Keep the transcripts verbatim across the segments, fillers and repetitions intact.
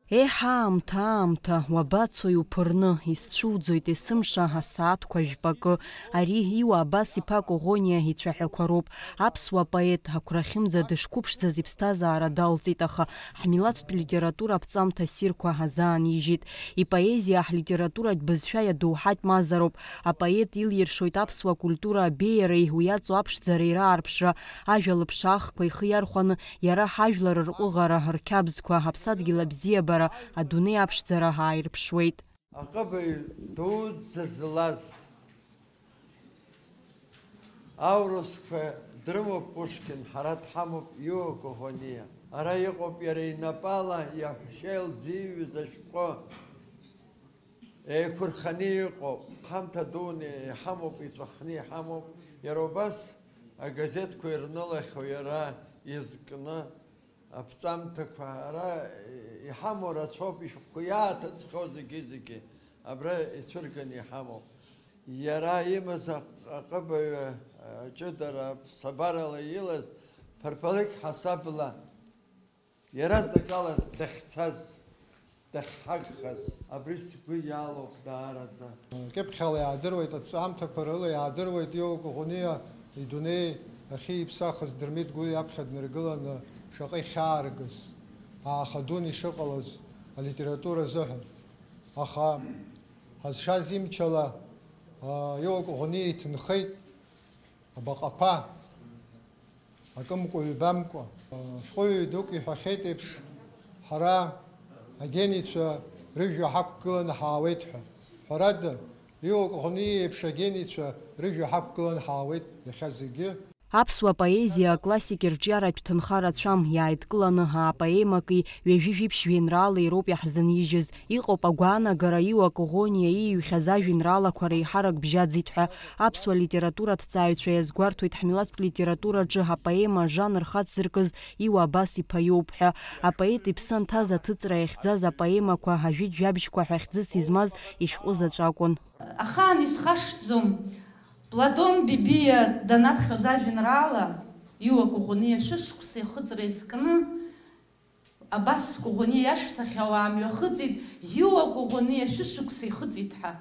Еҳ, аамҭа, аамҭа, уабацои уԥырны, исцәуӡоит есымша асааҭқәа жәпакы. Ари Иуа Абас-иԥа Коӷониа ицәаҳәақәа роуп. Аԥсуа поет агәра ахьымӡа дышқәыԥшӡаз иԥсҭазаара далҵит, аха ҳмилаҭтә литература аԥҵамҭа ссирқәа азаанижьит. Ипоезиа ҳлитературатә бызшәа иадоуҳатә мазароуп. Апоет илиршоит аԥсуа культура абеиареи уи иаҵоу аԥшӡареи раарԥшра, ажәа лыԥшаахқәа ихы иархәаны, иара ҳажәлар рҟәыӷара, рқьабзқәа, ҳаԥсадгьыл абзиабара, адунеи аԥшӡара ааирԥшуеит. Аҟыбаҩ дуӡӡа злаз аурысқәа дрымоуп Пушкин, ҳара дҳамоуп Иуа Коӷониа. Ара иҟоуп иара инапала иаҳәшьа илзиҩыз ашәҟәы. Еиқәырханы иҟоуп. Ҳамҭа дуны иҳамоуп, иҵәахны иҳамоуп. Иара убас агазеҭқәа ирнылахьоу иара изкны аԥҵамҭақәа ара иҳамоу рацәоуп, ишәҟәқәа иааҭыҵхьоу зегьы-зегьы абра ицәырганы иҳамоуп. Иара имаз аҟ-, аҟыбаҩы, аҷыдара, ԥсабарала илаз, ԥарԥалыкь ҳасабла, иаразнакала дахьцаз, дахьҳагхаз, абри сгәы иалоуп даараӡа. Кьыԥхьала иаадыруеит, аҭҵаамҭақәа рыла иаадыруеит Иуа Коӷониа идунеи ахьиԥсахыз Дырмит Гәлиа иаԥхьа днаргыланы шаҟа ихьааргаз, ааха дун ишыҟалаз алитература азыҳәан. Аха ҳазшаз имчала, аа, Иуа Коӷониа иҭынхеит абаҟақәа, акымкәа-ҩбамкәа. Ашәҟәыҩҩы дук иҳәахьеит еиԥш, ҳара агенецәа рыжәҩа ҳақәгыланы ҳаауеит ҳәа. Ҳәарада, Иуа Коӷониа еиԥш агенецәа рыжәҩа ҳақәгыланы ҳаауеит иахьа зегьы. Аԥсуа поезиа аклассик ирҿиаратә ҭынха рацәам, иааидкыланы апоемаки ҩажәи жәиԥшь жәеинраалеи роуп иаҳзынижьыз. Иҟоуп агәаанагара Иуа Коӷониа ииҩхьаз ажәеинраалақәа реиҳарак бжьаӡит ҳәа. Аԥсуа литератураҭҵааҩцәа иазгәарҭоит ҳмилаҭтә литератураҿы апоема ажанр хацзыркыз Иуа Абас-иԥа иоуп ҳәа. Апоет иԥсы анҭаз аҭыҵра иахьӡаз апоемақәа ажәытә жәабжьқәа ҳәа хьӡыс измаз ишәҟәы заҵә акәын. Ахаан исхашҭӡом, Платон Бебиа данаԥхьоз ажәеинраала, Иуа Коӷониа шәышықәса ихыҵра иазкны, Абас Коӷониа иашҭахь ауаа мҩахыҵит, Иуа Коӷониа шәышықәса ихыҵит ҳәа.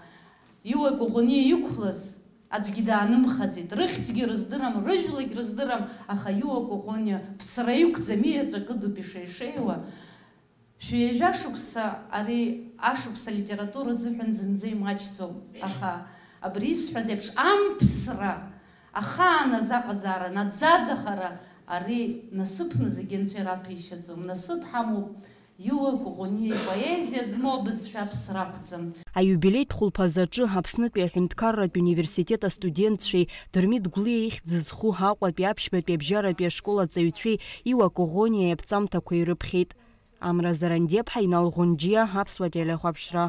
Иуа Коӷониа иқәлаз аӡәгьы даанымхаӡеит. Рыхьӡгьы рыздырам, рыжәлагь рыздырам, аха Иуа Коӷониа ԥсра иқәӡам, иеҵәа кыдуп ишеишеиуа. Шәҩажәа шықәса ари ашықәса алитература азыҳәан зынӡа имаҷӡом, аха абри исҳәаз еиԥш амԥсра, ахааназ аҟазаара, наӡаӡахара, ари насыԥны зегьы анцәа ираҭәеишьаӡом. Насыԥ ҳамоуп Иуа Коӷониа ипоезиа змоу абызшәа аԥсра ақәӡам. Аиубилеитә хәылԥазы аҿы Аԥснытәи аҳәынҭқарратә университет астудентцәеи Дырмит Гәлиа ихьӡ зху Аҟәатәи аԥшьбатәи абжьаратәи ашкол аҵаҩцәеи Иуа Коӷониа иаԥҵамҭақәа ирыԥхьеит. Амра Зарандиаԥҳа, Инал Ӷәынџьиа, Аԥсуа телехәаԥшра.